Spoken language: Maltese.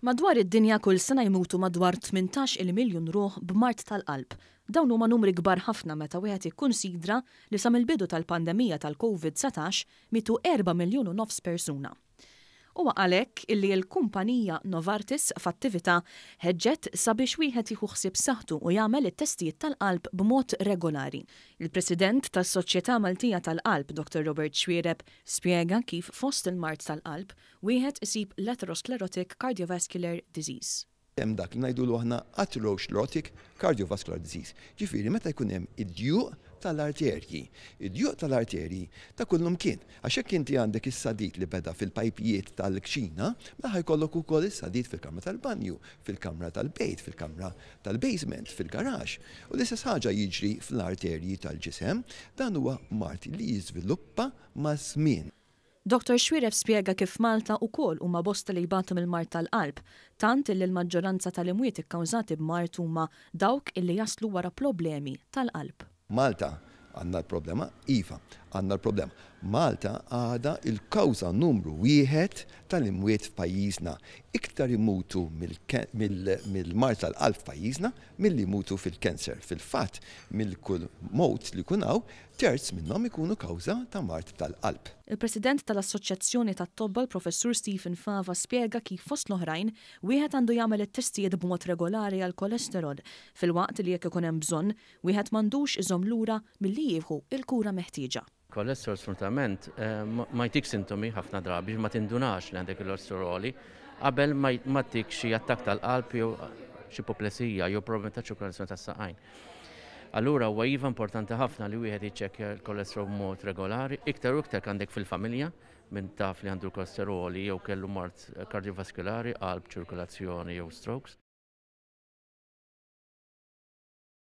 Madwar id-dinja kull sena jmutu madwar 18-il miljun ruħ b'mard tal-qalb. Dawn huma numri kbar ħafna meta wieħed jikkunsidra li sa mill-bidu tal-pandemija tal-Covid 19 mietu 4 miljun u nofs persuna. Huwa għalhekk illi l-kumpanija Novartis f'attività ħeġġet sabiex wieħed jieħu ħsieb saħħtu u jagħmel it-testijiet tal-qalb b'mod regolari. Il-President tas-Soċjetà Maltija tal-Qalb, Dr Robert Xuereb, spjega kif fost il-mard tal-qalb wieħed isib l-atherosclerotic cardiovascular disease. Hemm dak li ngħidulu aħna atherosclerotic cardiovascular disease. Ġifieri meta jkun hemm id-djuq tal-arterji. Id-djuq tal-arterji ta' kullum kien. Għax hekk inti għandek is-sadid li beda fil-pajpijiet tal-kċina, mela ħa jkollok ukoll is-sadid fil-kamra tal-banju, fil-kamra tal-bejt, fil-kamra tal-basement, fil-garax. U l-istess ħaġa jiġri fl-arterji tal-ġisem, dan huwa mard li jiżviluppa maż-żmien. Dr. Xuereb spjega kif Malta ukoll huma bosta li jbatu mill-mard tal-qalb, tant illi l-maġġoranza tal-imwiet ikkawżati b'mard huma dawk illi jaslu wara problemi tal-qalb. Malta għandna l-problema, iva, għandna l-problema. Malta għadha il-kawża numru 1 tal-imwiet f'pajjiżna. Iktar imutu mill-mard tal-qalb f'pajjiżna milli jmutu fil-cancer. Fil-fatt, mill-kull mewt li jkun hawn, terz minnhom ikunu kawża ta' mard tal-qalb. Il-President tal-Assoċjazzjoni tat-Tobba, l-Professur Stephen Fava, spjega kif fost l-oħrajn wieħed għandu jagħmel it-testijiet b'mod regolari għal kolesterol, filwaqt li jekk ikun hemm bżonn wieħed m'għandux iżomm lura milli jieħu il-kura meħtieġa. Kolesterol sfortunatament ma jtik sintomi ħafna drabi, ma tindunax li għandek il-kolesterol qabel ma tik xi attakk tal-qalb jew xi puplesija jew problemi ta' ċirkolazzjoni tas-saqajn. Allura huwa iva importanti ħafna li wieħed jiċċekkja l-kolesterol b'mod regolari, iktar u iktar għandek fil-familja min taf li għandu l-kolesterol jew kellu mard kardiovaskulari, qalb, ċirkolazzjoni jew strokes.